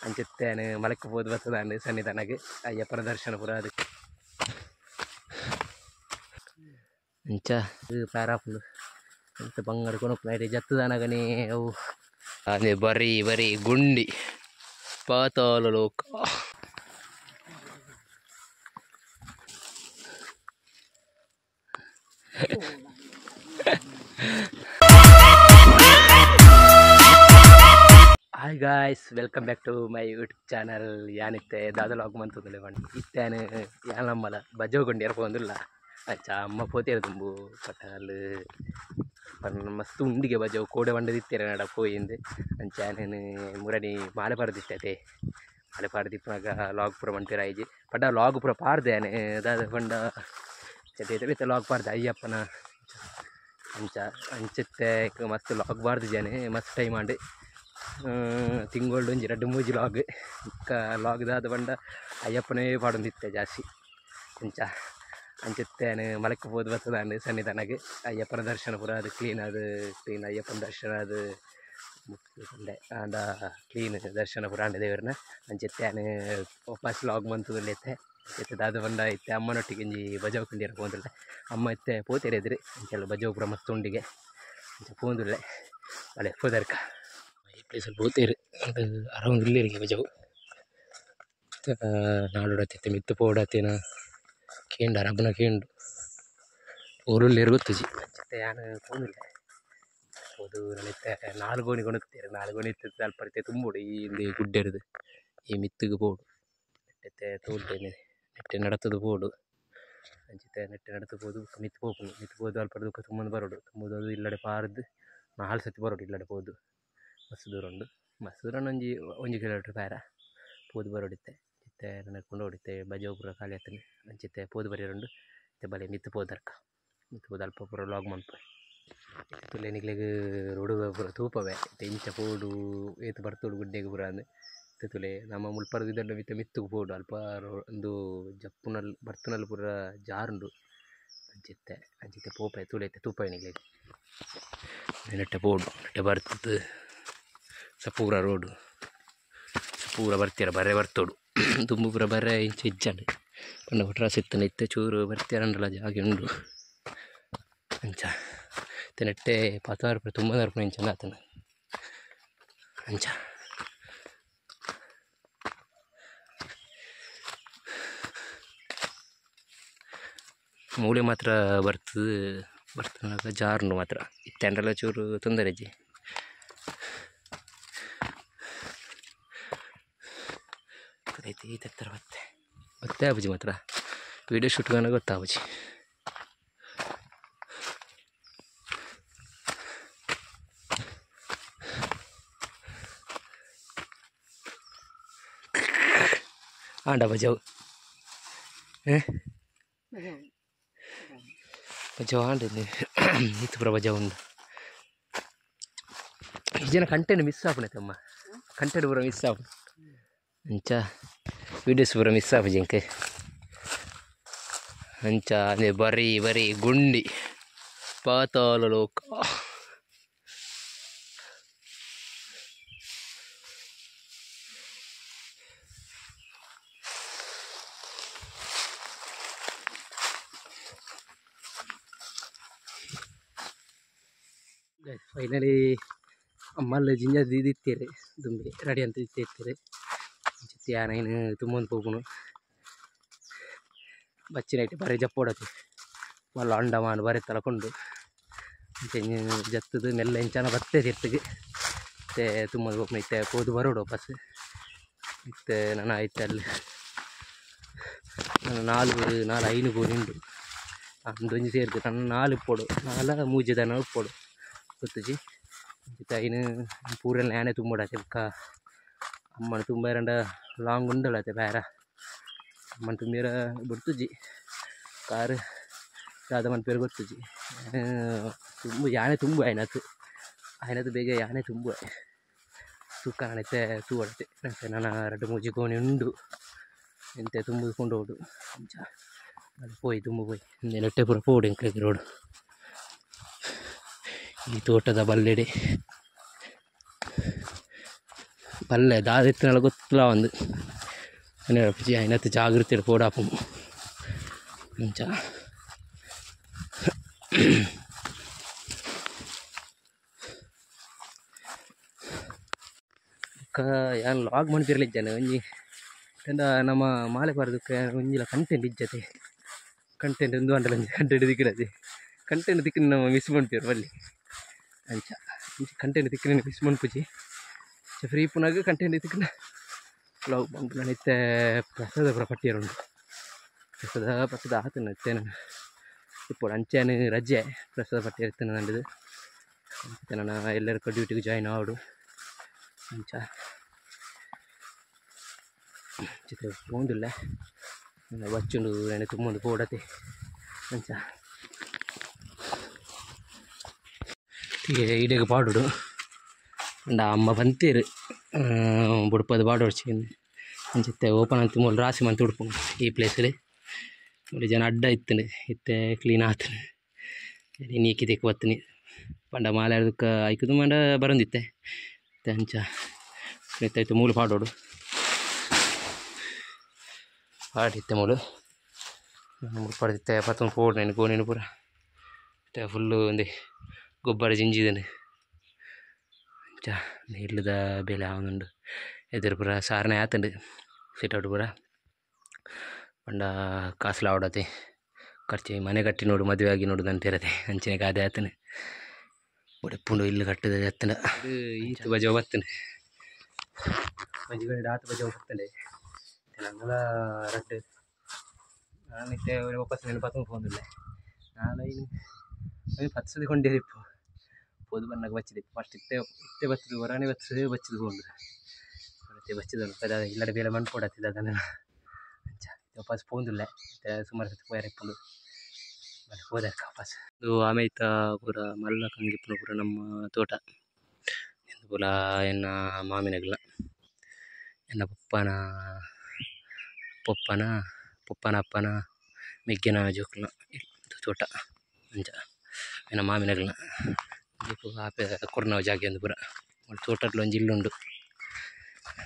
ಅಂಚೆತ್ತೇನು ಮಲಕ್ಕೆ ಪೋದು ಬರ್ತದಾಂಡು ಸನ್ನಿಧಾನಗೆ ಅಯ್ಯಪ್ಪನ ದರ್ಶನ ಪೂರ ಅದು ಅಂಚ ಪ್ಯಾರಾಪುಂಡು ಎಂತ ಬಂಗಾರ ಕೊನೊಪ್ಪು ಜತ್ತದಾನಗನೇ ಅವು ಅದೇ ಬರೀ ಬರೀ ಗುಂಡಿ ಪಾತಾಳ ಲೋಕ. Hi guys, welcome back to my YouTube channel. ಯಾನಿತ್ತೆ ದಾದ ಲಾಗ್ ಮಂತದಲ್ಲ ಬಂದು ಇತ್ತೇನು ಯಾನಮ್ಮಲ ಬಜವ್ ಗೊಂಡಿ ಎರ್ಪೊಂದಿಲ್ಲ ಅಚ್ಚ ಅಮ್ಮ ಪೋತೇರು ತುಂಬು ಪಟಾಲ್ ಮಸ್ತ್ ಉಂಡಿಗೆ ಬಜವ್ ಕೋಡೆ ಬಂಡದಿತ್ತೇರೆ ನಡ ಪೋಯಿಂದು ಅಂಚ ನಾನು ಮುರಣಿ ಮಾಲೆ ಪಾಡ್ದಿತ್ತೈತೆ ಮಾಲೆ ಪಾಡ್ದಿಪ್ಪನಾಗ ಲಾಗ್ ಪೂರ ಮಂತಿರ ಐಜಿ ಪಂಡ ಲಾಗ್ ಪೂರ ಪಾಡ್ದೆ ದಾದ ಪಂಡ ಬೇತೆ ಬೇತೆ ಲಾಗ್ ಪಾಡ್ದೆ ಅಯ್ಯಪ್ಪನ ಅಂಚ ಅಂಚತ್ತೆ ಮಸ್ತ್ ಲಾಗ್ ಬಾರ್ದು ಜಾನೆ ಮಸ್ತ್ ಟೈಮ್ ಆಂಡ್ ತಿಂಗಳು ಒಂಜಿ ರಡ್ಡು ಮೂಜಿ ಲಾಗ್ ಇಕ್ಕ ಲಾಗ್ ದಾದ ಪಂಡ ಅಯ್ಯಪ್ಪನೇ ಪಾಡೊಂದಿತ್ತೆ ಜಾಸ್ತಿ ಅಂಚ ಅಂಚೆತ್ತೇನು ಮಲಕ್ಕೆ ಪೋದು ಬರ್ತದಾಂಡು ಸನ್ನಿಧಾನಗೆ ಅಯ್ಯಪ್ಪನ ದರ್ಶನ ಪೂರ ಅದು ಕ್ಲೀನ್ ಅದು ಕ್ಲೀನ್ ಅಯ್ಯಪ್ಪನ ದರ್ಶನ ಅದು ಪಂಡೆ ಆಂಡ ಕ್ಲೀನ್ ದರ್ಶನ ಪೂರ ಆಂಡ ದೇವರನ್ನ ಅಂಚೆತ್ತೇನು ವಾಪಸ್ ಲಾಗ್ ಮಂತುದಲ್ಲಿತ್ತೆ ಇತ್ತೆ ದಾದ ಪಂಡ ಇತ್ತೆ ಅಮ್ಮನೊಟ್ಟಿಗೆ ಒಂಜಿ ಬಜಾವ್ ಕೊಂಡಿರ ಪೋಂದುಲ್ಲೆ ಅಮ್ಮ ಇತ್ತೆ ಪೋತೇರೆ ಎದುರು ಅಂಚೆಲ್ಲ ಬಜಾವ್ ಪೂರ ಮಸ್ತ್ ಉಂಡಿಗೆ ಅಂಚ ಪೋಂದುಲ್ಲೆ ಅಲೆ ಪೋದರ್ಕ ಈ ಪ್ಲೇಸಲ್ಲಿ ಪೋತೇರು ಅದು ಅರೌಂಡ್ ಇಲ್ಲಿರಿಗೆ ಬಜಾವು ನಾಡೋಡತ್ತೆ ಮಿತ್ತು ಪೋಡತ್ತೇನ ಕೇಂಡ ರಬ್ಬನ ಕೇಂಡು ಊರಲ್ಲಿ ಗೊತ್ತುಜಿ ಅಂಚತ್ತೆ ಯಾನು ಪೋನಿಲ್ಲ ಪೋದು ನನಿತ್ತೆ ನಾಲ್ ಗೋಣಿ ಕೊಣುತ್ತೀರ ನಾಲ್ ಗೋಣಿ ಇತ್ತು ಅಲ್ಪ ಇತ್ತೆ ತುಂಬೋಡು ಈ ಇಲ್ಲಿ ಗುಡ್ಡೆರ್ದು ಈ ಮಿತ್ತಿಗೆ ಪೋಡು ನೆಟ್ಟೆ ತೋಡ್ದೇನೆ ನೆಟ್ಟೆ ನಡತದ ಪೋಡು ಅಂಚಿತ್ತೆ ನೆಟ್ಟೆ ನಡತು ಪೋದು ಮಿತ್ತು ಪೋಪುಂಡು ಮಿತ್ತು ಪೋದು ಅಲ್ಪ ದುಕ್ಕ ತುಂಬೊಂದು ಬರೋಡು ತುಂಬುದು ಅದು ಇಲ್ಲಡೆ ಪಾರ್ದು ನಾಲ್ ಸತಿ ಬರೋಡು ಇಲ್ಲಡೆ ಪೋದು ಮಸ್ತ್ ದೂರ ಉಂಡು ಮಸ್ತ್ ದೂರ ಒಂಜಿ ಒಂಜಿ ಕಿಲೋಮೀಟ್ರ್ ಪ್ಯಾರ ಪೋದು ಬರೋಡಿತ್ತೆ ಇತ್ತೆ ನಡ್ಕೊಂಡು ಹೊಡಿತೆ ಬಜಾವ್ ಪೂರ ಖಾಲಿ ಆತನೆ ಅಂಚಿತ್ತೆ ಪೋದು ಬರಿಯರುಂಡು ಇತ್ತೆ ಬಲೆ ಮಿತ್ತು ಪೋದರ್ಕ ಮಿತ್ತು ಪೋದು ಅಲ್ಪ ಪೂರ ಲಾಗ್ ಮನ್ಪೆ ತುಲೆ ನಿಕ್ಲೆಗ್ ರೋಡು ಪೂರ ತೂಪವೆ ಇತ್ತೆ ಇಂಚ ಪೋಡು ಏತ್ ಬರ್ತೋಡು ಗುಡ್ಡೆಗ್ ಪೂರ ಅಂದ್ ಇತ್ತೆ ತುಲೆ ನಮ್ಮ ಮುಲ್ಪರ್ದ್ ಇದಂಡ ಮಿತ್ತ ಮಿತ್ತುಗು ಪೋಡು ಅಲ್ಪ ಉಂದು ಜಪ್ಪುನಲ್ ಬರ್ತುನಲ್ ಪೂರ ಜಾರುಂಡು ಅಂಚಿತ್ತೆ ಅಂಚಿತ್ತೆ ಪೋಪೆ ತುಲೆ ಇತ್ತೆ ತೂಪವೆ ನಿಕ್ಲೆಗ್ ನೆಟ್ಟೆ ಪೋಡು ನೆಟ್ಟೆ ಬರ್ತದ್ ಸಪೂರ ರೋಡು ಪೂರ ಬರ್ತೀರ ಬರೆ ಬರ್ತೋಡು ದುಂಬು ಪೂರ ಬರೆ ಇಂಚ ಇಜ್ಜಂಡು ಪಂಡ ಒಟ್ರಾಸ್ ಇತ್ತನ ಇತ್ತೆ ಚೂರು ಬರ್ತೀರಂಡಲ ಜಾಗೆ ಉಂಡು ಅಂಚ ಇತ್ತೆ ನೆಟ್ಟೆ ಪತ್ತಾರು ತುಂಬ ನರ್ಪುನ ಇಂಚ ಆತನ ಅಂಚ ಮೂಲೆ ಮಾತ್ರ ಬರ್ತದೆ ಬರ್ತನಾಗ ಜಾರುಂಡು ಮಾತ್ರ ಇತ್ತೆ ಅಂಡಲ ಚೂರು ತೊಂದರೆ ಇಜ್ಜಿ ಈ ಥರ ಬತ್ತೆ ಗೊತ್ತೇ ಆಪುಜಿ ಮಾತ್ರ ವೀಡಿಯೋ ಶೂಟ್ ಗಾನ ಗೊತ್ತಾಪುಜಿ ಆಂಡ ಬಜಾವ್ ಬಜಾವ್ ಆಂಡ ಇತ್ತು ಪೂರ ಬಜಾವ್ ಉಂಡು ಈ ಜನ ಕಂಟೆಂಟ್ ಮಿಸ್ ಆಪುಣೆ ತಮ್ಮ ಕಂಟೆಂಟ್ ಪೂರ ಮಿಸ್ ಆಪುಂಡು ಅಂಚ ವೀಡಿಯೋಸ್ ಪೂರ ಮಿಸ್ ಆಪುಜಿ ಎಂಕ್ ಅಂಚ ಅದೇ ಬರೀ ಬರೀ ಗುಂಡಿ ಪಾತಾಳ ಲೋಕ. ಫೈನಲಿ ಅಮ್ಮಲ್ಲ ಜಿಂಜ ದೀದಿತ್ತೀರಿ ದುಂಬಿ ರೆಡಿ ಅಂತ ಇತ್ತೀರಿ ಅಂಚಿತ್ತೆ ಯಾನೈನ್ ತುಂಬೊಂದು ಪೋಪುನು ಬಚ್ಚಿನ ಐಟ್ ಬರೀ ಜಪ್ಪೋಡತಿ ಮಲ್ಲ ಅಂಡಮಾನ್ ಬರೀ ತಲಕೊಂಡು ಅಂಚೆ ಜತ್ತದು ಮೆಲ್ಲ ಇಂಚನ ಬತ್ತೆ ತಿರ್ತಗೆ ಇತ್ತೆ ತುಂಬೊಂದು ಪೋಪುನು ಇತ್ತೆ ಪೋದು ಬರೋಡು ವಾಪಸ್ ಇತ್ತೆ ನನ್ನ ಐತೆ ಅಲ್ಲಿ ನನ್ನ ನಾಲ್ ನಾಲ್ ಐನು ಗೋಣಿ ಉಂಡು ಅಂದೊಂಜಿ ಸೇರ್ದು ನನ್ನ ನಾಲ್ ಇಪ್ಪೊಡು ನಾಲ ಮೂಜಿ ದನ ಇಪ್ಪೊಡು ಗೊತ್ತುಜಿ ಅಂಚಿತ್ತೆ ಐನು ಪೂರೆಲ್ಲ ಯಾನೆ ತುಂಬೋಡಾತೆ ಬೊಕ್ಕ ಅಮ್ಮನ ತುಂಬ ರಂಡ ಲಾಂಗ್ ಉಂಡಲತೆ ಬೇರ ಅಮ್ಮನ ತುಂಬಿರ ಬಿಡ್ತುಜಿ ಕಾರ್ ದಾದ ಮನ್ಪೇರು ಗೊತ್ತುಜಿ ತುಂಬ ಯಾನೆ ತುಂಬ ಆಯ್ನತ್ತು ಆಯ್ನತ್ತು ಬೇಗ ಯಾನೆ ತುಂಬ ತೂಕ ನಾನೈತೆ ತೂವಡತೆ ನಂತೆ ನನ್ನ ರಡ್ಡು ಮೂಜಿ ಗೋಣಿ ಉಂಡು ಎಂತೆ ತುಂಬಿಕೊಂಡು ಹೋಡು ಅಂಚ ಅಲ್ಲಿ ಪೋಯಿ ತುಂಬ ಪೋಯಿ ನೆಟ್ಟೆ ಪೂರ ಪೋಡು ಎಂಕ್ಲೆಗ್ ರೋಡು ಈ ತೋಟದ ಬಲ್ಲೆಡೆ ಪಲ್ಲೆ ದಾದಿತ್ತಿನಲ ಗೊತ್ತುಲ ಒಂದು ಐನತ್ತು ಜಾಗೃತಿ ಪೋಡಾಪು ಅಂಚ ಯಾನ್ ಲಾಗ್ ಮನ್ಪಿರ್ಲಿಜ್ಜಾನೆ ಒಂಜಿ ತಂಡ ನಮ್ಮ ಮಾಲೆ ಪಾರ್ದಕ್ಕೆ ಒಂಜಿಲ ಕಂಟೆಂಟ್ ಇಜ್ಜತೆ ಕಂಟೆಂಟ್ ಒಂದು ಅಂಡಲ ಕಂಟೆಂಟ್ ದಿಕ್ಕಿಡದೆ ಕಂಟೆಂಟ್ ದಿಕ್ಕಿನ ನಮ್ಮ ಮಿಸ್ ಮನ್ಪಿರು ಬಲ್ಲಿ ಅಂಚ ಕಂಟೆಂಟ್ ದಿಕ್ಕಿನ ಮಿಸ್ ಮನ್ಪುಜಿ ಫ್ರೀ ಪುನಾಗ ಕಂಟೆಂಟ್ ದಿಕ್ಕಿನ ಲಾಗ್ ಮನ್ಪುನ ಇತ್ತೆ ಪ್ರಸಾದ ಪೂರ ಪಟ್ಟಿಯರುಂಡು ಪ್ರಸಾದ ಪ್ರಸಾದ ಆತನ ಇತ್ತೆ ನಾನು ఇప్పుడు ಅಂಚೆನೆ ರಜೆ ಪ್ರಸಾದ ಪಟ್ಟಿ ಇರ್ತೇನೆ ನಂದು ನನ್ನ ಎಲ್ಲರಿಗೂ ಡ್ಯೂಟಿಗೆ ಜಾಯಿನ್ ಆವಡು ಅಂಚ ಚಿತ್ರ ಪೋಂದಿಲ್ಲ ಬಚ್ಚುಂಡು ನೆನೆ ತುಂಬೊಂದು ಪೋಡತೆ ಅಂಚ ಇಡೆಗೆ ಪಾಡುಡು ಅಂಡ ಅಮ್ಮ ಬಂತೀರು ಬುಡ್ಪದ ಪಾಡೋಡ್ಚಿ ಅಂಚಿತ್ತೆ ಓಪನ್ ಅಂತ ಮೂಲ ರಾಸಿ ಮಂತ್ ಉಡುಪು ಈ ಪ್ಲೇಸಲ್ಲಿ ನೋಡಿ ಜನ ಅಡ್ಡ ಇತ್ತನು ಇತ್ತೆ ಕ್ಲೀನ್ ಆತನು ನೀಕಿ ತೆಕ್ಕು ಬತ್ತನಿ ಪಂಡ ಮಾಲೆ ಅದಕ್ಕೆ ಐಕುದು ಮಂಡ ಬರಂದಿತ್ತೆ ಅಂಚ ಇತ್ತಾಯ್ತು ಮೂಲು ಪಾಡೋಡು ಪಾಡಿತ್ತೆ ಮೂಲು ಮೂಲು ಪಾಡ್ದಿತ್ತೆ ಪತ್ತೊಂದು ಪೋಡು నేను ಗೋಣಿನ ಪೂರ ಇತ್ತೆ ಫುಲ್ಲು ಒಂದೇ ಗೊಬ್ಬರ ಜಿಂಜಿದ್ದೇನೆ ಅಂಚ ಇಲ್ಲದ ಬೆಲೆ ಆವೊಂದುಂಡು ಎದುರು ಪೂರ ಸಾರನೆ ಆತಂಡು ಸಿಟೌಟ್ ಪೂರ ಪಂಡ ಕಾಸುಲ ಆವಡತೆ ಖರ್ಚು ಮನೆ ಕಟ್ಟಿ ನೋಡು ಮದುವೆ ಆಗಿ ನೋಡು ಅಂತಿರತೆ ಅಂಚಿನ ಗಾದೆ ಆತನು ಉಡುಪುಂಡು ಇಲ್ಲು ಕಟ್ಟದ ಎತ್ತನ ಈತ ಬಜಾವ್ ಬತ್ತನೆ ಒಂಜಿ ಗಂಟೆ ಆತ ಬಜಾವ್ ಬತ್ತನೆ ನಂಗಲ ರಡ್ಡು ನಾನು ಇತ್ತೆ ವಾಪಸ್ ನೆನಪಾತಂದು ಫೋನ್ ನಾನು ಇನ್ನು ಪತ್ಸದಿ ಕೊಂಡೇರಿಪ್ಪು ಪೋದು ಬನ್ನಾಗ ಬಚ್ಚಿದೆ ಫಸ್ಟ್ ಇತ್ತೆ ಇತ್ತೆ ಬತ್ತದು ಹೊರನೆ ಬತ್ತದೆ ಬಚ್ಚಿದು ಕೊಂಡು ಮತ್ತೆ ಬಚ್ಚಿದನು ಪದ ಇಲ್ಲಡೆ ಬೇಲೆ ಮಣ್ಣು ಪೋಡತ್ತಿದ್ದ ಅದನ್ನು ಅಂಚ ವಾಪಸ್ ಪೋಂದಿಲ್ಲ ಸುಮಾರು ಸತಿ ಪೋಯಾರ ಇಪ್ಪುಂಡು ಮತ್ತೆ ಹೋದಕ್ಕ ವಾಪಸ್ ಇದು ಆಮೇತ ಪೂರ ಮಲ್ಲ ಕಂಗಿಪ್ಪುನ ಪೂರ ನಮ್ಮ ತೋಟ ಪೂರ ಎನ್ನ ಮಾಮಿನಗ್ಲ ಎನ್ನ ಪಪ್ಪನ ಪೊಪ್ಪನ ಪೊಪ್ಪನ ಅಪ್ಪನ ಮೆಗ್ಗೆನ ಜೋಕುಲ್ನ ತೋಟ ಅಂಚ ಎನ್ನ ಮಾಮಿನಗ್ಲ ಆಪೆ ಕೊರ್ನವ ಜಾಗೆ ಅಂದು ಪೂರ ತೋಟಡ್ಲ ಒಂಜಿ ಇಲ್ಲುಂಡು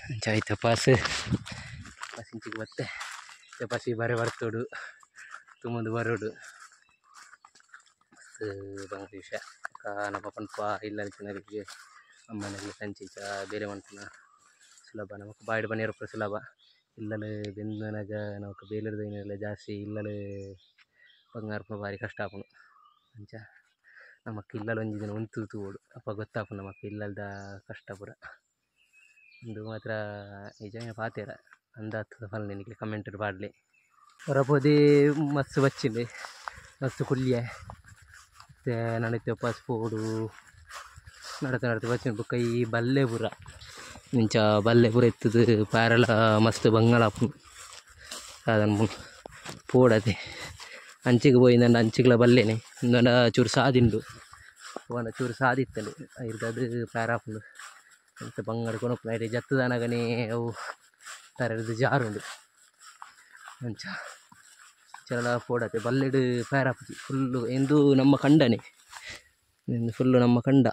ಅಂಚ ಐತ ಪಾಸ್ ಪಾಸ್ ಇಂಚಿಗೆ ಬತ್ತೆ ಚಪಾಸಿ ಬರೆ ಬರ್ತೋಡು ತುಂಬೊಂದು ಬರೋಡು ಮಸ್ತ್ ಬಂಗ ವಿಷಯ ನಮ್ಮ ಪನ್ಪ ಇಲ್ಲ ಜನರಿಗೆ ಅಮ್ಮನಲ್ಲಿ ಸಂಚಿಚ ಬೇರೆ ಮನ್ಪುನ ಸುಲಭ ನಮಕ್ ಬಾಯ್ಡ್ ಪನಿಯರ ಸುಲಭ ಇಲ್ಲಲು ಬೆಂದನಾಗ ನಮಕ್ ಬೇಲೆರ್ದ ಜಾಸ್ತಿ ಇಲ್ಲಲು ಬಂಗಾರಪುನ ಭಾರಿ ಕಷ್ಟ ಆಪುಂಡು ಅಂಚ ನಮಕ್ ಇಲ್ಲಲ್ ಒಂಜಿ ದಿನ ಉಂತು ತೂವೊಡು ಅಪ್ಪ ಗೊತ್ತಾಪುಂಡು ನಮಕ್ ಇಲ್ಲಲ್ದ ಕಷ್ಟ ಪೂರ ಉಂದು ಮಾತ್ರ ನಿಜ ಪಾತೆರ ಅಂದಾತದ ಫಲ ನಿನಗೆ ಕಮೆಂಟ್ ಪಾಡ್ಲಿ ಹೊರಪೋದಿ ಮಸ್ತ್ ಬಚ್ಚಿಂಡು ಮಸ್ತ್ ಕುಲ್ಲಿಯೆ ಮತ್ತು ನಡತೆ ವಾಪಸ್ ಪೋಡು ನಡತೆ ನಡತೆ ಬಚ್ಚಿಂಡು ಬೊಕ್ಕ ಈ ಬಲ್ಲೆ ಪೂರ ಇಂಚ ಬಲ್ಲೆ ಪೂರ ಇತ್ತದು ಪಾರಲ ಮಸ್ತ್ ಬಂಗಾಳ ಆಪುಂಡು ಸಾಧನ ಪೋಡತೆ ಅಂಚಿಗೆ ಪೋಯಿಂದಂಡ ಅಂಚಿಗ್ಲ ಬಲ್ಲೆನೆ ಇಂದಂಡ ಚೂರು ಸಾದಿಂಡು ಪೋಂಡ ಚೂರು ಸಾದಿತ್ತಂಡು ಐರ್ದದು ಪ್ಯಾರ ಆಪುಂಡು ಎಂತ ಬಂಗಾರ ಕೊನೊಪ್ಪುನ ಐಟ್ ಜತ್ತುದಾನಗನೇ ಅವು ತರದು ಜಾರುಂಡು ಅಂಚ ಚಲ ಪೋಡತೆ ಬಲ್ಲೆಡು ಪ್ಯಾರಾಪುಜಿ ಫುಲ್ಲು ಎಂದು ನಮ್ಮ ಕಂಡನೆ ಎಂದು ಫುಲ್ಲು ನಮ್ಮ ಕಂಡ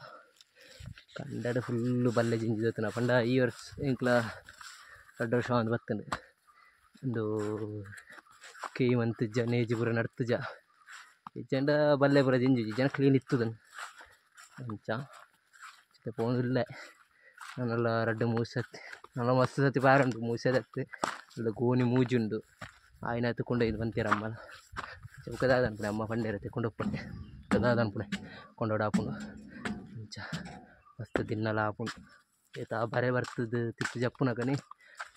ಕಂಡಡು ಫುಲ್ಲು ಬಲ್ಲೆ ಜಿಂಜಿದೋತನ ಪಂಡ ಈ ವರ್ಷ ಎಂಕ್ಲ ರಡ್ಡ್ ವರ್ಷ ಆವೊಂದು ಬತ್ತುಂಡು ಉಂದು ಕೇಯಿ ಮಂತುಜ ನೇಜಿ ಪೂರ ನಡ್ತುಜ ಇಜ್ಜಂಡ ಬಲ್ಲೆ ಪೂರ ಜಿಂಜುಜಿ ಜನ ಕ್ಲೀನ್ ಇತ್ತುದನ್ ಅಂಚ ಇತ್ತೆ ಪೋವೊಂದುಲ್ಲೆ ನನಲ ರಡ್ಡ್ ಮೂಜಿ ಸತಿ ನನ ಮಸ್ತ್ ಸತಿ ಪಾರುಂಡು ಮೂಸೆದತ್ತು ಅಲ್ಲ ಗೋಣಿ ಮೂಜುಂಡು ಆಯ್ನಾತ್ ಕೊಂಡೊಯ್ದು ಪಂತೇರು ಅಮ್ಮನ ಬೊಕ ದಾದ ಅನ್ಪುಣೆ ಅಮ್ಮ ಪಂಡೇರು ಕೊಂಡೊಪ್ಪುಂಡೆ ಬೊಕ ದಾದ ಅನ್ಪುಣೆ ಕೊಂಡೋಡು ಆಪುಂಡು ಅಂಚ ಮಸ್ತ್ ದಿನ್ನಲ ಆಪುಂಡು ಏತ ಬರೆ ಬರ್ತದ ತಿರ್ತ್ ಜಪ್ಪುನಗನೆ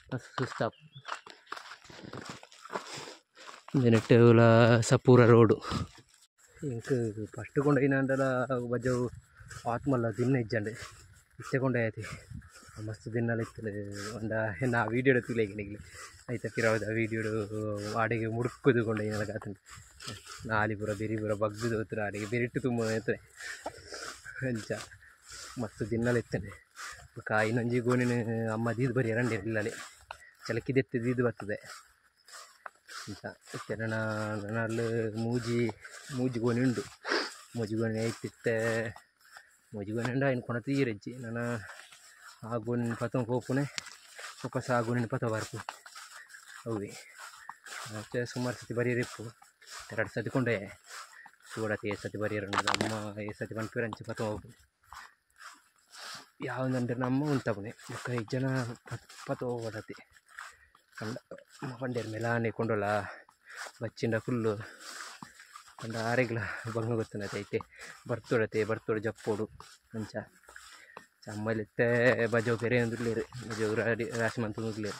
ಮಸ್ತ್ ಸುಸ್ತಾಪುಂಡು ನೆಟ್ಟ್ ಸಪೂರ ರೋಡು ಎಂಕ್ ಫಸ್ಟ್ ಕೊಂಡೊಯಿನಾಂಡಲ ಬಜವು ಆತ್ ಮಲ್ಲ ದಿನ್ನ ಇಜ್ಜಂಡ್ ಇತ್ತೆ ಕೊಂಡೋಯತಿ ಮಸ್ತ್ ದಿನ್ನಲ ಇತ್ತುಂಡು ಪಂಡ ಎನ್ನ ಆ ವೀಡಿಯೋಡು ತೂಲೆಗ್ ನಿಕ್ಲೆ ಐತ ಪಿರವುದ ವೀಡಿಯೋಡು ಆಡೆಗ್ ಮುಡುಕುದು ಕೊಂಡೊಯಿನಲಕ ಆತುಂಡು ನಾಲಿ ಪೂರ ಬೆರಿ ಪೂರ ಬಗ್ಗುದು ಪೋತುಂಡು ಆಡೆಗ್ ಬೆರಿಟ್ ತುಂಬೊಂದು ಇತ್ತುಂಡು ಅಂಚ ಮಸ್ತ್ ದಿನ್ನಲ ಇತ್ತುಂಡು ಬೊಕ ಇನ್ನೊಂಜಿ ಗೋಣಿನ್ ಅಮ್ಮ ದೀದ್ ಬರಿಯೆರ್ ಅಂಡೆರ್ ಇಲ್ಲಲೆ ಚಲಕಿ ದೆತ್ತ್ ದೀದ್ ಬರ್ತದೆ ಅಂಚ ಇತ್ತೆ ನನ ನನ ಮೂಜಿ ಮೂಜಿ ಗೋಣಿ ಉಂಡು ಮೂಜಿ ಗೋಣಿ ಐತಿತ್ತೆ ಮೂಜಿ ಗೋಣಿ ಉಂಡು ಐನ್ ಕೊನೊತು ಈರೆಜ್ಜಿ ನನ ಆ ಗೋಣಿನ ಪತೊಂದು ಪೋಪುನೆ ವಾಪಸ್ ಆ ಗೋಣಿನ ಪತ ಬರ್ಪು ಅವೇ ಮತ್ತೆ ಸುಮಾರು ಸತಿ ಬರಿಯರಿಪ್ಪು ಎರಡು ಸತಿ ಕೊಂಡೆ ತೂಡತಿ ಏ ಸತಿ ಬರಿಯರು ಅಮ್ಮ ಏ ಸತಿ ಪನ್ಪೇರು ಅಂಚೆ ಪತ ಹೋಗ್ಪು ಯಾವಂದಂದ್ರೆ ನಮ್ಮ ಉಂತಾಪುನೆ ಬೊಕ್ಕ ಐದು ಜನ ಪತ ಹೋಗೋಡತಿ ಪಂಡ ಪಂಡೇರ್ ಮೇಲಾನೆ ಕೊಂಡೋಲ ಬಚ್ಚಿಂಡ ಫುಲ್ಲು ಪಂಡ ಆರೆಗ್ಲ ಬಂಗ ಗೊತ್ತನತೆ ಐತೆ ಬರ್ತೋಡತೆ ಬರ್ತೋಡು ಜಪ್ಪೋಡು ಅಂಚ ಚಮ್ಮಲಿತ್ತೆ ಬಜೋ ಪೆರೆ ಅಂದುರ್ಲೇರು ಬಜೋ ರಾಶಿ ಮಂತೊಂದುಲ್ಲೇರು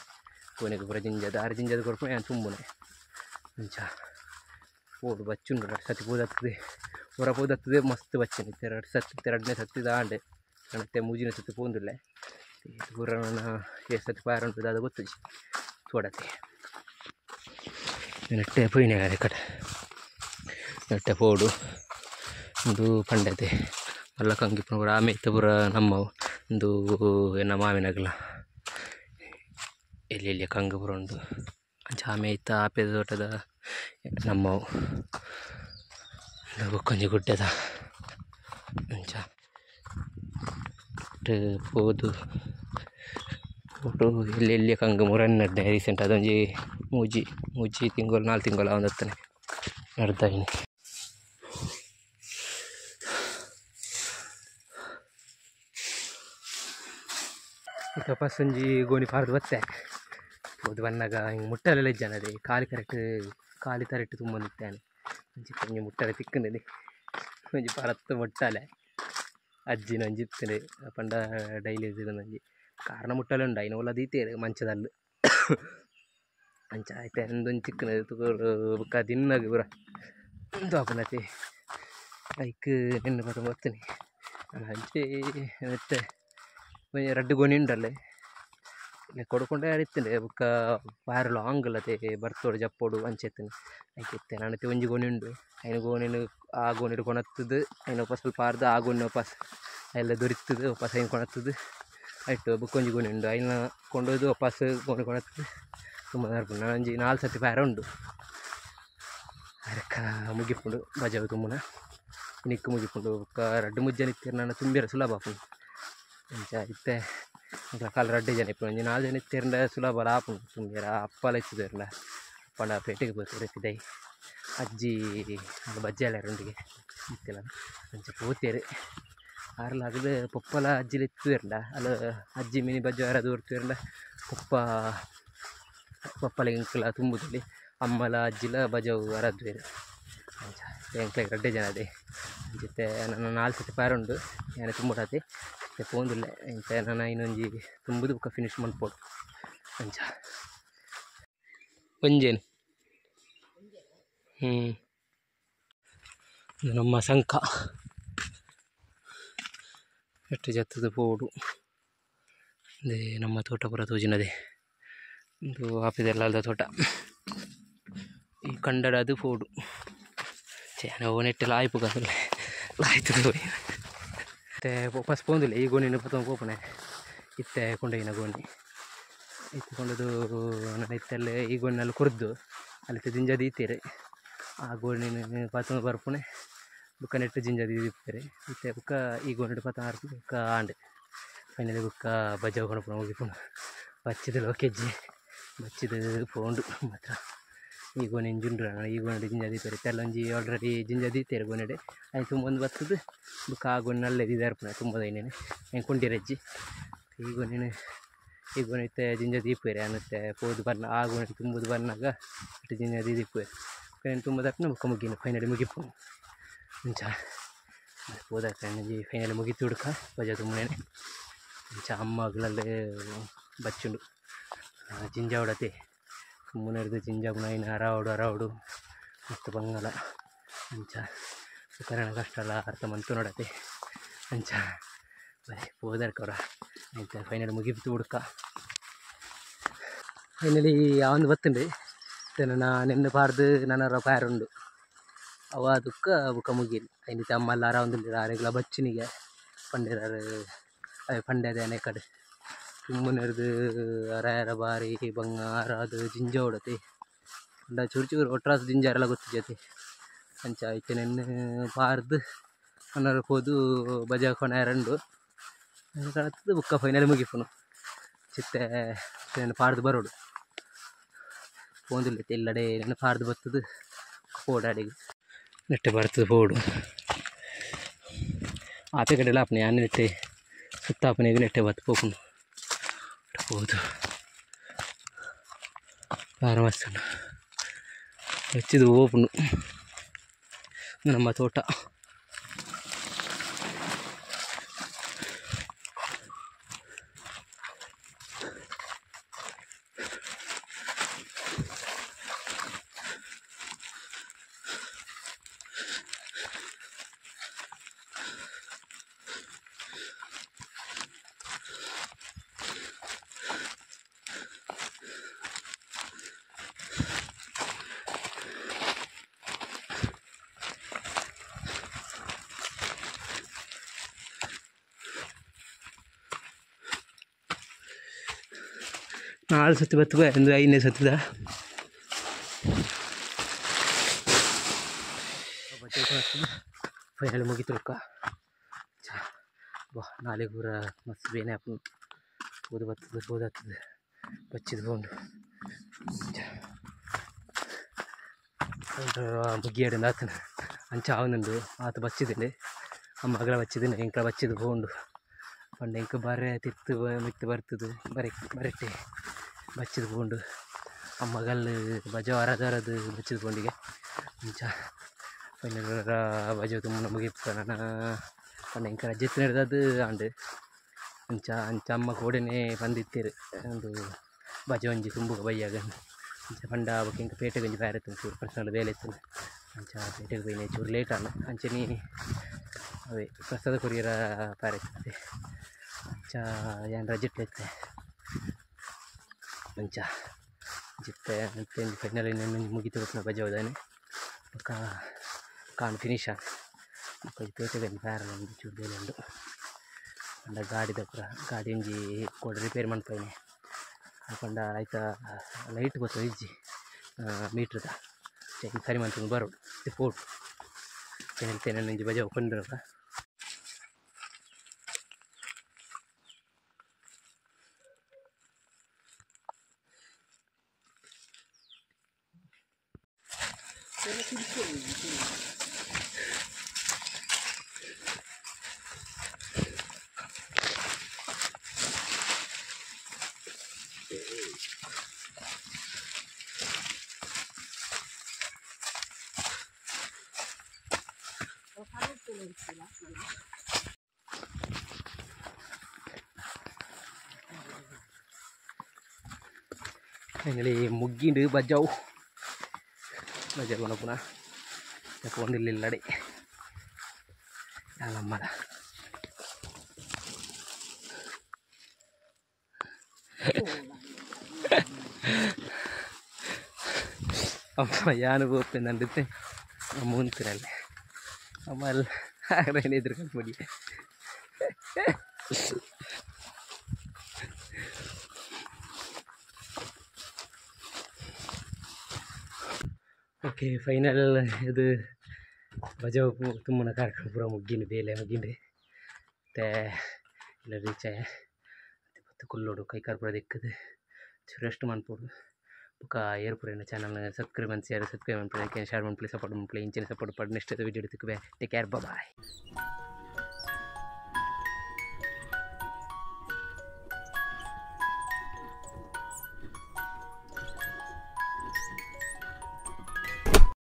ಕೋನೆಗ್ ಪೂರ ಜಿಂಜದ ಆರು ಜಿಂಜದ ಕೊರ್ಪುನೆ ಯಾನ್ ತುಂಬುನೆ ಅಂಚ ಪೋಡು ಬಚ್ಚುಂಡು ರಡ್ಡ್ ಸತಿ ಪೋದತ್ತದೆ ಒರ ಪೋದತ್ತದೆ ಮಸ್ತ್ ಬಚ್ಚಿನ ಇತ್ತೆ ರಡ್ಡ್ ಸತಿ ರಡ್ಡನೇ ಸತಿ ದಾಂಡ್ ನಣತ್ತೆ ಮೂಜಿನ ಸತಿ ಪೋಂದುಲ್ಲೆ ಪೂರ ನನ ಏತ್ ಸತಿ ಪಾಯರ ಉಂಟು ದಾದ ಗೊತ್ತುಜಿ ತೋಡತೆ ನೆಟ್ಟೆ ಪೋಯಿನೆ ಕಡೆ ನೆಟ್ಟೆ ಪೋಡು ಉಂದು ಪಂಡತೆ ಮಲ್ಲ ಕಂಗಿ ಪೂರ ಆಮೆ ಇತ್ತೆ ಪೂರ ನಮ್ಮವು ಉಂದು ಎನ್ನ ಮಾಮಿನಗಲ ಎಲ್ಲಿ ಎಲ್ಲಿಯ ಕಂಗು ಪೂರ ಉಂಡು ಅಂಚ ಆಮೆ ಇತ್ತ ಆಪೆದ ತೋಟದ ನಮ್ಮವು ಉಂದು ಬೊಕ್ಕೊಂಜಿ ಗುಡ್ಡೆದ ಅಂಚ ಪೋದು ಪೋಡು ಎಲ್ಲಿ ಎಲ್ಲಿಯ ಕಂಗು ಮುರನ್ ನಡ್ಡೆ ರೀಸೆಂಟ್ ಅದೊಂಜಿ ಮೂಜಿ ಮೂಜಿ ತಿಂಗಳು ನಾಲ್ ತಿಂಗಳು ಆವೊಂದಿತ್ತನೆ ನಡ್ದಾಯಿನಿ. ಇತ್ತ ಫಸ್ಟ್ ಒಂಜಿ ಗೋಣಿ ಪಾರ್ದ್ ಬತ್ತೆ ಪೋದು ಬನ್ನಗ ಹಿಂಗೆ ಮುಟ್ಟಲೆಲ್ಲ ಇಜ್ಜಾನದೆ ಖಾಲಿ ಕರೆಕ್ಟ್ ಖಾಲಿ ತರೆಟ್ ತುಂಬೊಂದಿತ್ತೇನೆ ಒಂಜಿ ಒಂಜಿ ಮುಟ್ಟಲೆ ತಿಕ್ಕುಂಡದೆ ಒಂಜಿ ಪರತ್ ಮುಟ್ಟಲೆ ಅಜ್ಜಿನ ಒಂಜಿ ಇತ್ತುಂಡು ಪಂಡ ಡೈಲಿ ಒಂಜಿ ಕಾರಣ ಮುಟ್ಟಲೆ ಉಂಡು ಐನ ಓಲ ದೀತೆರ್ ಮಂಚದಲ್ಲು ಅಂಚ ಐತೆ ಉಂದೊಂಜಿ ತಿಕ್ಕುಂಡು ಬೊಕ್ಕ ದಿನ್ನಗ ಪೂರ ಉಂದು ಆಪುನತೆ ಐಕ್ ನೆನ್ನೆ ಪತ ಬತ್ತನೆ ಅಂಚೆ ಇತ್ತೆ ಒಂಜಿ ರಡ್ಡ್ ಗೋಣಿ ಉಂಡಲ್ಲೆ ಕೊಡ್ಕೊಂಡೆ ಇತ್ತುಂಡು ಬೊಕ್ಕ ಬಾರಿ ಲಾಂಗ್ ಅಲ್ಲತೆ ಬರ್ತೋಡು ಜಪ್ಪೋಡು ಅಂಚ ಇತ್ತುಂಡು ಐಕ್ ಇತ್ತೆ ನನ ಒಂಜಿ ಗೋಣಿ ಉಂಡು ಐನ ಗೋಣಿನ್ ಆ ಗೋಣಿಡ್ ಕೊನತ್ತುದು ಐನ ವಾಪಸ್ ಪಾರ್ದ್ ಆ ಗೋಣಿನ ವಾಪಸ್ ಎಲ್ಲ ದೊರಿತ್ತುದು ವಾಪಸ್ ಐನ್ ಕೊನತ್ತುದು ಐಟ್ ಬೊಕ್ಕ ಒಂಜಿ ಗೋಣಿ ಉಂಡು ಐನ ಕೊಂಡೋದು ವಾಪಸ್ ಗೋಣಿ ಕೊನತ್ತುದು ತುಂಬ ಬರ್ಪುಂಡು ನನ ಒಂಜಿ ನಾಲ್ ಸತಿ ಪಾರ ಉಂಡು ಅರಕ ಮುಗಿಪುಂಡು ಬಜಾವು ತುಂಬುನ ನಿಕ್ಕ್ ಮುಗಿಪುಂಡು ಬೊಕ್ಕ ರಡ್ಡ್ ಮೂಜಿ ಜನ ಇತ್ತೆರ್ ನನ ತುಂಬಿಯರೆ ಸುಲಭ ಆಪುಂಡು ಅಂಚ ಇತ್ತೆ ಎಂಕ್ಲ ಕಾಲ್ ರಡ್ಡೆ ಜನ ಇಪ್ಪುನು ಒಂಜಿ ನಾಲ್ ಜನ ಇತ್ತೆರ್ಂಡ ಸುಲಭ ಆಪುಂಡು ತುಂಬಿಯರ ಅಪ್ಪಲ ಇತ್ತುದೆರ್ಂಡ ಪಂಡ ಪೇಟೆಗ್ ಪೋತೆರ್ ಪಿದಯಿ ಅಜ್ಜಿ ಬಜ್ಜೆ ಉಂಡಿಗೆ ಇತ್ತಿಲ್ಲ ಅಂಚ ಪೋತೆರ್ ಆರ್ಲ ಅಗಲು ಪೊಪ್ಪಲ ಅಜ್ಜಿಲ ಇತ್ತುದೆರ್ಂಡ ಅಲ್ಲ ಅಜ್ಜಿ ಮಿನಿ ಬಜ್ಜೆ ವಾರ ದೂರ್ತುವೆರ್ಂಡ ಪೊಪ್ಪ ಪಪ್ಪಲ ಎಂಕ್ಲ ತುಂಬುದಿಲ್ಲಿ ಅಮ್ಮಲ ಅಜ್ಜಿಲ ಬಜವು ಅರದ್ವೇರು ಅಂಚ ಎಂಕ್ಲೆಗ್ ರಡ್ಡೆ ಜನ ಅದೇ ಅಂಚಿತ್ತೆ ನನ ನಾಲ್ ಸತಿ ಪಾರ ಉಂಡು ಯಾನ್ ತುಂಬುಡಾತೆ ಇತ್ತೆ ಪೋಂದುಲ್ಲೆ ಇಂಚ ನನ ಇನ್ನೊಂಜಿ ತುಂಬುದು ಬೊಕ್ಕ ಫಿನಿಶ್ ಮನ್ಪೊಡು ಅಂಚ ಒಂಜೇನು ನಮ್ಮ ಸಂಕ ಎಟ್ಟು ಜತ್ತದ ಪೋಡು ಅದೇ ನಮ್ಮ ತೋಟ ಪೂರ ತೋಜಿನದೆ ಉಂದು ಆಪಿದೆಲ್ಲ ತೋಟ ಈ ಕಂಡಡದು ಪೋಡು ಛೇ ಲಾಯ್ಪು ಲಾಯ್ತು ಇತ್ತೆ ವಾಪಸ್ ಪೋಂದಿಲ್ಲ ಈ ಗೋಣಿನ ಪತ್ತೊಂದು ಪೋಪುನೆ ಇತ್ತೆ ಕೊಂಡೊಯ್ಯಿನ ಗೋಣಿ ಇತ್ತೆ ಕೊಂಡದು ನನ್ನ ಇತ್ತೆಲ್ಲ ಈ ಗೋಣಿನಲ್ಲಿ ಕೊರ್ದು ಅಲ್ಲಿ ಜಿಂಜ ದೀತೆರ್ ಆ ಗೋಣಿನ ಪತ್ತೊಂದು ಬರ್ಪುನೆ ಬೊಕ್ಕ ನೆಟ್ಟು ಜಿಂಜ ದೀದಿಪ್ಪೆರ್ ಇತ್ತೆ ಬೊಕ್ಕ ಈ ಗೋಣಿಡ್ ಪತ್ತೊಂದು ಬರ್ಪುನೆ ಬೊಕ್ಕ ಆಂಡ್ ಫೈನಲಿ ಬೊಕ್ಕ ಬಜಾವ್ ಕೊನಪುನ ಮುಗಿಪುಂಡು ಬಚ್ಚಿದ ಲೋಕೆಜ್ಜಿ ಬಚ್ಚಿದ ಪೋಂಡು ಮಾತ್ರ ಈ ಗೋಣಿ ಇಂಜುಂಡು ಈ ಗೋಣಿಡ್ ಜಿಂಜ ದೀಪೆರ್ ಇತ್ತೆಲ್ಲ ಒಂಜಿ ಆಲ್ರೆಡಿ ಜಿಂಜ ದೀತೆರ್ ಗೋಣಿಡ್ ಐನ್ ತುಂಬೊಂದು ಬತ್ತುದು ಬೊಕ್ಕ ಆ ಗೋಣಿ ನಲ್ಲೆ ದೀದಾರ್ಪುನ ತುಂಬೊಂದು ಐನ್ ಕೊಂಡಿರಜ್ಜಿ ಈ ಗೋಣಿನ್ ಈ ಗೋಣಿ ಇತ್ತೆ ಜಿಂಜ ದೀಪುವೆರ್ ಯಾನ್ ಇತ್ತೆ ಪೋದು ಬನ್ನ ಆ ಗೋಣಿಡ್ ತುಂಬುದು ಬನ್ನಗ ಇತ್ತೆ ಜಿಂಜ ದೀದಿಪ್ಪುವೆರ್ ಬೊಕ್ಕ ತುಂಬುದಪ್ಪನ ಬೊಕ್ಕ ಮುಗಿನು ಫೈನಲಿ ಮುಗಿಪುಂಡು ಅಂಚ ಪೋದಾಕ ಒಂಜಿ ಫೈನಲಿ ಮುಗಿತು ಹುಡುಕ ಬಜ ತುಂಬುನೇನೆ ಅಂಚ ಅಮ್ಮಗ್ಲಲ್ಲಿ ಬಚ್ಚುಂಡು ಜಿಂಜ ಉಡತೆ ತುಂಬುನೆರ್ದು ಜಿಂಜ ಐನ್ ಅರಾವಡು ಅರಾವಡು ಮಸ್ತ್ ಬಂಗಲ ಅಂಚ ಸುಕರಣ ಕಷ್ಟ ಅಲ್ಲ ಅರ್ಥ ಮಂತು ನೋಡತೆ ಅಂಚ ಬರೀ ಪೋದರ್ಕವ್ರ ಆಯ್ತು ಫೈನಲ್ ಮುಗಿತು ಹುಡುಕ ಫೈನಲಿ ಯಾವೊಂದು ಬತ್ತುಂಡು ನನ್ನ ನೆನ್ನೆ ಪಾರ್ದು ನನ್ನ ಪಾರುಂಡು ಅವ ದುಕ್ಕ ಬುಕ್ಕ ಮುಗಿಲ್ ಐನಿತ ಅಮ್ಮಲ್ಲ ಅರಾವೊಂದುಲ್ಲೆರ್ ಆರೆಗ್ಲ ಬಚ್ಚುನಿಗೆ ಪಂಡೆರ್ ಅವೆ ಪಂಡೆದ ಕಡೆ ತುಂಬುನೆರ್ದು ಅರಾಯರ ಬಾರಿ ಬಂಗಾರ ಅದು ಜಿಂಜ ಉಡತೆ ಪಂಡ ಚೂರು ಚೂರು ಒಟ್ರಾಸ್ ಜಿಂಜಾರೆಲ್ಲ ಗೊತ್ತಿಜ್ಜತೆ ಅಂಚ ಇತ್ತೆ ನೆನ್ನೆ ಪಾರ್ದು ಅನ್ನಾರ ಪೋದು ಬಜಾ ಕೊನಯರ ಉಂಡು ಕಳತ್ತದು ಬುಕ್ಕ ಫೈನಲ್ ಮುಗಿಪುನು ಚಿತ್ತೆ ಪಾಡ್ದು ಬರೋಡು ಪೋಂದಿಲ್ಲ ಎಲ್ಲಡೆ ನನ್ನ ಪಾಡ್ದು ಬರ್ತದೆ ಪೋಡಾಡಿಗೆ ನೆಟ್ಟೆ ಬರ್ತದೆ ಪೋಡು ಆತೆ ಕಡೆಲ್ಲ ಅಪ್ಪನೆ ಯಾನ್ ನೆಟ್ಟೆ ಸುತ್ತಾಪನೆಗೆ ನೆಟ್ಟೆ ಬತ್ತು ಪೋಪುನು ಪೋದು ಪಾರಮಸ್ತನು ಹೆಚ್ಚಿದು ಓಪುನು ನಮ್ಮ ತೋಟ. ನಾಲ್ ಸತಿ ಬತ್ತು ಒಂದು ಐದನೇ ಸತಿದ ಫೈನಲ್ ಮುಗಿತು ರೊಕ್ಕ. ಬಾ ನಾಳೆ ಪೂರ ಮಸ್ತ್ ಬೇನೆ ಆಪುಂಡು ಪೋದು ಬರ್ತದೆ ಪೋದಾಗ್ತದೆ ಬಚ್ಚಿದ ಪೋಂಡು ಮುಗಿಯಡಿಂದ ಆತನ ಅಂಚ ಆವೊಂದುಂಡು ಆತ ಬಚ್ಚಿದಿಂಡೆ ಅಮ್ಮಗಳ ಬಚ್ಚಿದಿಂಡೆ ಎಂಕ್ಲ ಬಚ್ಚಿದ ಪೋಂಡು ಪಂಡ ಎಂಕ್ ಬರೆ ತಿತ್ತು ಮಿತ್ತು ಬರ್ತದೆ ಬರೆ ಬರೆಟ್ಟೆ ಬಚ್ಚಿದ ಪೋಂಡು ಅಮ್ಮಗಲ್ಲು ಬಜ ಅರದು ಬಚ್ಚಿದ ಪೋಂಡಿಗೆ ಅಂಚ ಫೈನಲ್ ಬಜ ತುಂಬ ಮುಗಿಪ್ಪ ನನ್ನ ಪಂಡ ಎಂಕ್ ರಜೆ ಇತ್ತಿನಡ್ದು ಆಂಡ್ ಅಂಚ ಅಂಚ ಅಮ್ಮ ಕೋಡೆನೆ ಪಂದಿತ್ತೆರ್ ಉಂದು ಬಜ ಒಂಜಿ ತುಂಬುಗ ಬಯ್ಯಾಗ ಅಂಚ ಪಂಡ ಬೊಕ ಎಂಕ್ ಪೇಟೆಗ್ ಒಂಜಿ ಬೇರೆ ಇತ್ತುಂಡು ಚೂರು ಪರ್ಸನಲ್ ಬೇಲೆ ಇತ್ತುಂಡು ಅಂಚ ಪೇಟೆಗ್ ಪೋಯಿನೆ ಚೂರು ಲೇಟ್ ಆಂಡ್ ಅಂಚನೆ ಅವೇ ಪ್ರಸಾದ ಕೊರಿಯರ ಪ್ಯಾರೆ ಇತ್ತೆ ಅಂಚ ಯಾನ್ ರಜೆಟ್ ಇತ್ತೆ ಅಂಚ ಜಿತ್ತೆ ಅಂಚ ಫೈನಲ್ ಒಂಜಿ ಮುಗಿತು ಬೊಕ್ಕ ಬಜಾವುದಾನೆ ಬೊಕ್ಕ ಕಾನ್ ಫಿನಿಶ್ ಆಂಡ್ ಬೊಕ ಪೇಟೆಗ್ ಒಂಜಿ ಬೇರೆ ಒಂಜಿ ಚೂರು ಬೇಲೆ ಉಂಡು ಪಂಡ ಗಾಡಿದ ಪೂರ ಗಾಡಿ ಒಂಜಿ ಕೋಡೆ ರಿಪೇರಿ ಮನ್ಪಾಯಿನಿ ಪಂಡ ಐತ ಲೈಟ್ ಗೊತ್ತ ಇಜ್ಜಿ ಮೀಟ್ರದ ಸರಿ ಮಂತೊಂದು ಬರೋಡು ಪೋಡು ಒಂಜಿ ಬಜಾವು ಕೊಂಡ್ರಲ್ಲ. ಫೈನಲಿ ಮುಗ್ಗಿಂಡು ಬಜಾವು ಬಜಾವು ಪುನಃ ಪೋಂದಿಲ್ಲಡೆ ನಮ್ಮಲ ಅಮ್ಮ ಯಾನು ಪೋಪೆಂದಂಡಿತ್ತೆ ಅಮ್ಮ ಉಂತಿರಲ್ಲೇ ಅಮ್ಮ ಅಲ್ಲಿ ಎದುರು ಕಲ್ಪಡಿ. ಓಕೆ ಫೈನಲ್ ಇದು ಬಜಾವು ತುಂಬನ ಕಾರ್ಯಕ್ರಮ ಪೂರ ಮುಗ್ಗಿಂಡು ಬೇಲೆ ಮುಗ್ಗಿಂಡು ಮತ್ತು ಎಲ್ಲ ರೀಚ್ ಆಯ ಮತ್ತು ಕುಲ್ಲೋಡು ಕೈ ಕಾಲು ಪೂರ ದಿಕ್ಕದು ಚೂರು ರೆಸ್ಟ್ ಮನ್ಪೊಡು. ಬೊಕ ಏರ್ಪುರ ಚಾನಲ್ ಸಬ್ಸ್ಕ್ರೈಬ್ ಮನ್ಸಿ ಸಬ್ಸ್ಕ್ರೈಬ್ ಮನ್ಪುಲೆ ಶೇರ್ ಮನ್ಪುಲೆ ಸಪೋರ್ಟ್ ಮನ್ಪುಲೆ ಇಂಚಿನ ಸಪೋರ್ಟ್ ಪಡ್ ನೆಕ್ಸ್ಟ್ ವಿಡಿಯೋ ತಿಕ್ಕುವೆ. Take care, bye.